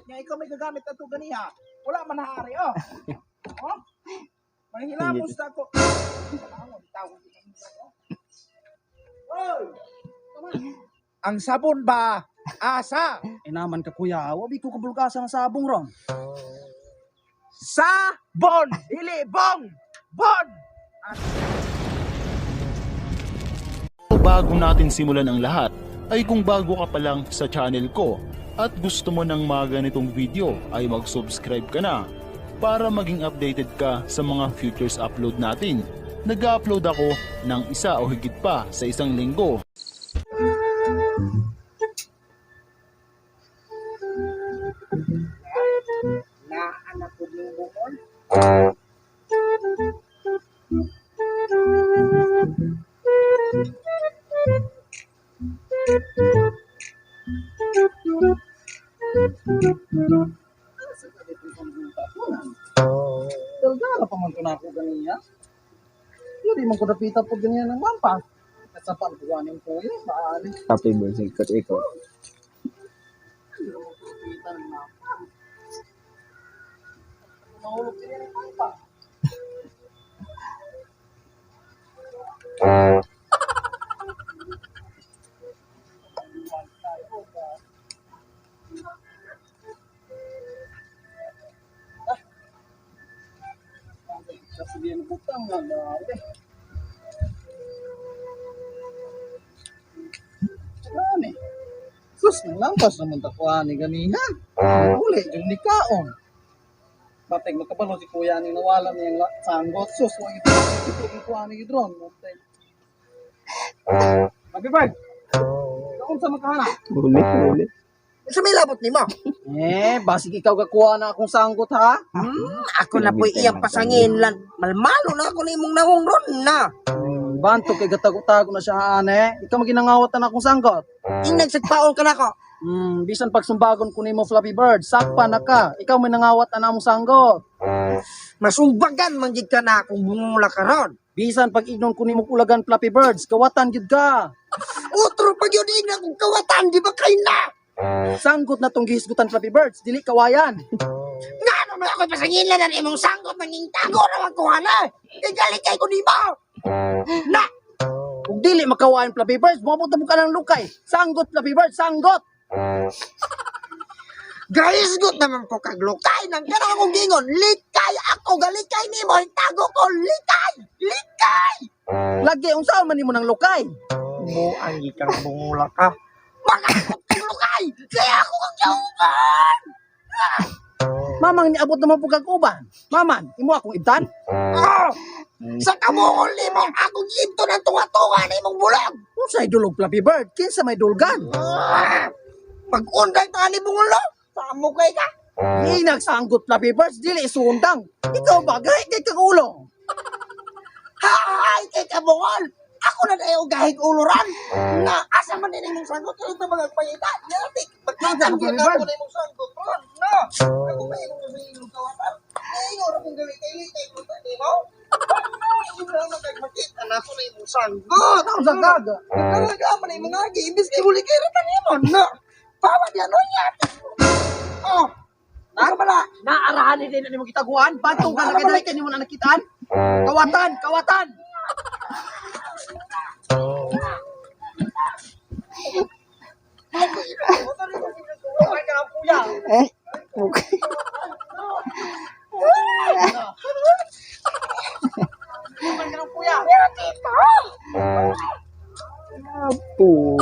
Nga ikaw may gagamit ato ganiha. Wala man haari oh. Oh. Manghilamos ta ko. Hoy! Ang sabon ba? Asa? Eh naman ka kuya, wabi ko kabulgasa ng sabong ron. Sabon! Dili bong! Bon! Bago natin simulan ang lahat, ay kung bago ka pa lang sa channel ko at gusto mo ng mga ganitong video ay mag-subscribe ka na para maging updated ka sa mga futures upload natin. Nag-upload ako ng isa o higit pa sa isang linggo. Naanak ko ng bukol. Dalgala pa man ko na ako ganiya. Pero di man ko dapita po ganiya ng mampa. At sa pagbuwan yung kuya, baali. Happy birthday, ikot ikot. Hindi naman ko dapita ng mampa. Mahulog sila ng mampa. Sabihin butang na dali. Ano eh? Sus, nanglampas naman takuan ni ganiha. Uli, yung ni kaon. Batay, magkabalo si kuya ni nawala niyang sanggot. Sus, wag ito. Ito yung kuha ni drone. Batay. Happy bird! Kaon sa makahana? Ulit, ulit. Sa may labot nimo. Eh, basig ikaw gakuha na akong sanggot ha? Ako na po'y iyang pasangin lan. Malmalo na ako nimong nahong ron na. Banto kay gatago-tago na siya ane. Ikaw maginangawatan akong sanggot. Inag sagpaon ka na ko. Bisan pagsumbagon ko nimo Flappy Bird, sakpa na ka. Ikaw may nangawat na among sanggot. Masumbagan man gid ka na akong bungula karon. Bisan pag ignon ko nimo ulagan Flappy Birds, kawatan gid ka. Otro pag yun ingna kong kawatan, di ba kay na? Sanggot na tong gihisgutan Flappy Birds, dili kawayan. Nga naman ako'y pasangin lan ang imong sanggot nanging tago na magkuha na. Kay galit kay ko nimo. Na! Ug dili makawayan Flappy Birds, moabot na mo ka ng lukay. Sanggot Flappy Birds, sanggot. Gaisgot naman ko kag lukay nang kanang akong gingon. Likay ako galikay nimo tago ko likay. Likay. Lagi unsaon man nimo ng lukay? Buang ikang bungula ka. Makakot kag lukay. Kaya ako kang yauban. Mamang niabot naman po kag uban. Maman, imo akong ibtan. Oh! Sa kamungol nimo akong ginto ng tunga-tunga na imong bulag. Unsay dulog Flappy Bird? Kinsa may dulgan? Ah! Pag-unday ta ni bungulo, tamo kay ka. Inag sanggot Flappy Birds, dili sundang. Ikaw ba gahi kay kag ulo? Hay kay ka bungol. Ako na dayo gahig uluran. Na asa man din imong sanggot kay ito mga pangita. Yati, pagkita Ano, ko Flappy na Bird? ako na imong sanggot ron. No. Ako ba imong sa imong kawatan? Ngayon ra kong gali kay kay ko ta nimo. Ay, lang na kay makita na ako na imong sanggot. Ano sa kag? Nagkalaga man imong agi imbis kay huli kay ratan nimo. No. Pawa di ano yati. Oh. Ano pala? Naarahan ni din nimo gitaguan, bantong ka na kay dili nimo na nakitaan. Kawatan, kawatan. Eh, okay. Apo.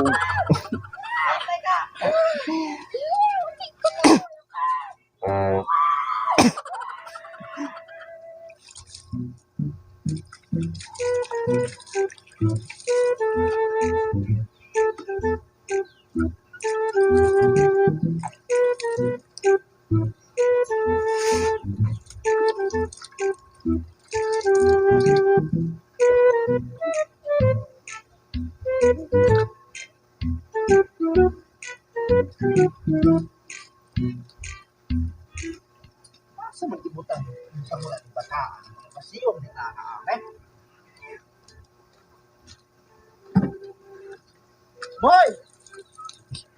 Asa man gibutan sa mga bata? Pasiyong ni na eh. Boy!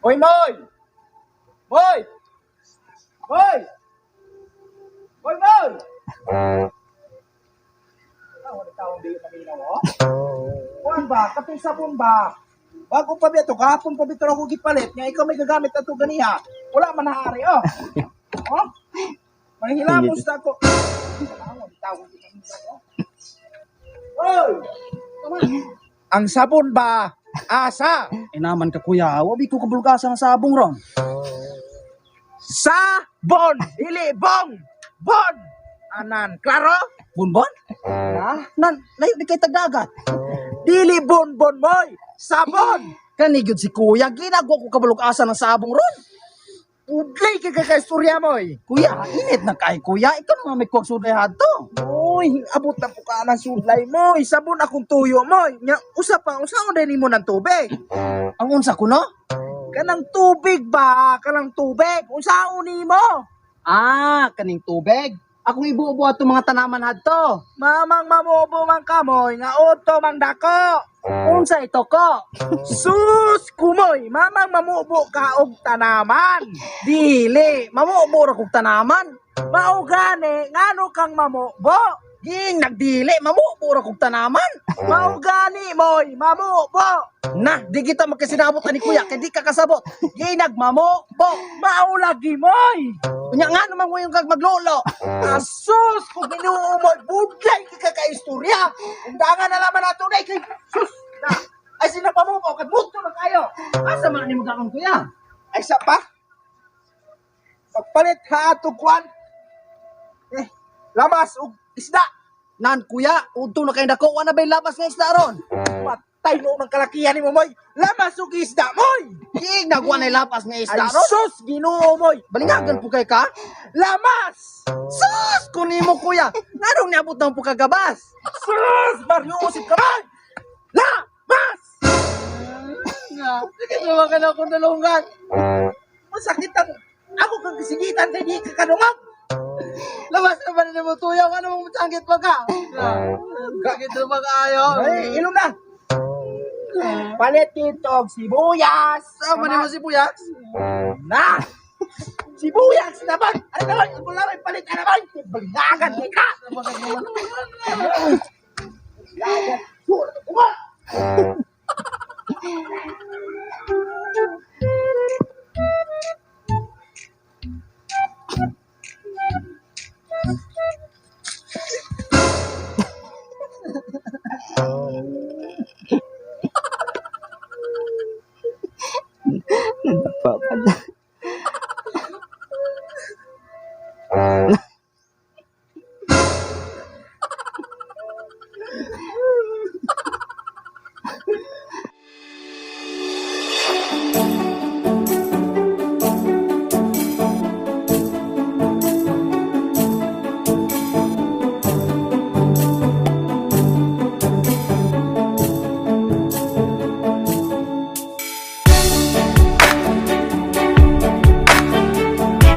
Boy, Moy! Boy! Hoy! Hoy, boy! Ah, wala taong di paminaw, oh. Kuan ba? Katong sabon ba? Bago pa ba ito? Kahapon pa bito ako gipalit. Nga ikaw may gagamit ato ganiha. Wala man naari, oh. Oh? Manghilamos na ako. Hoy! Ang sabon ba? Asa? Eh naman ka kuya, wabi ko kabulgasan ang sabong ron. Sabon! Dili bong! Bon! Anan, klaro? Bonbon? Ha? Nan, layo di kay tagdagat. Dili bonbon moy! Sabon! Kani gyud si kuya, ginagwa ko kabulugasan ang sabong ron. Udlay kay kakaistorya moy! Kuya, init na kay kuya, ikaw na nga may kuwag suday hadto. Uy, abot na po ka ng sudlay mo. Sabon akong tuyo mo. Nya, usa pa, usa ko din mo ng tubig. Ang unsa ko no? Kanang tubig ba? Kanang tubig. Unsaon nimo? Ah, kaning tubig. Akong ibuo atong mga tanaman hadto. Mamang mamubo man kamoy, nga oto mang dako. Unsa ito ko? Sus kumoy, mamang mamubo ka og tanaman. Dili, mamubo ra kog tanaman. Mao gani, ngano kang mamubo? Ging nagdili, mamubo ra kog tanaman. Mao gani moy, mamubo. Na, di kita magkasinabot ani kuya kay di ka kasabot. Ginag mamubo. Mao lagi moy. Unya nga naman mo yung kag maglolo. Asus, kung Ginoo moy, budlay ka kakaistorya. Undangan na laman ato na kay sus na. Ay sinapamubo kay buto na kayo. Asa man ni mo kaon kuya? Ay sa pa. Pagpalit ha ato kwan. Eh, lamas og isda. Nan kuya, udto na kay dako wa na bay labas nga isda ron. Patay no ng kalakihan nimo moy. Lamas og isda moy. Ging nagwa na labas nga Ay isda ron. sus, Ginoo moy. Balingagan po kay ka. Lamas! Sus, kunimo kuya. Nganong niabot na po kagabas? Sus, Mario usip ka man. Lamas! Sige naman ka na akong dalungan. Masakit ang ako kang kasigitan kay di ka kanungag. Labas na ba na mo tuyaw? Ano mong masakit pa ka? Sakit na ba kayo? Ay, ilong na. Palit dito og sibuyas. Sama ni mo sibuyas? Na! Sibuyas naman! Ano naman? Ako lang ay palit. Ano naman? Balingagan ka! Balingagan.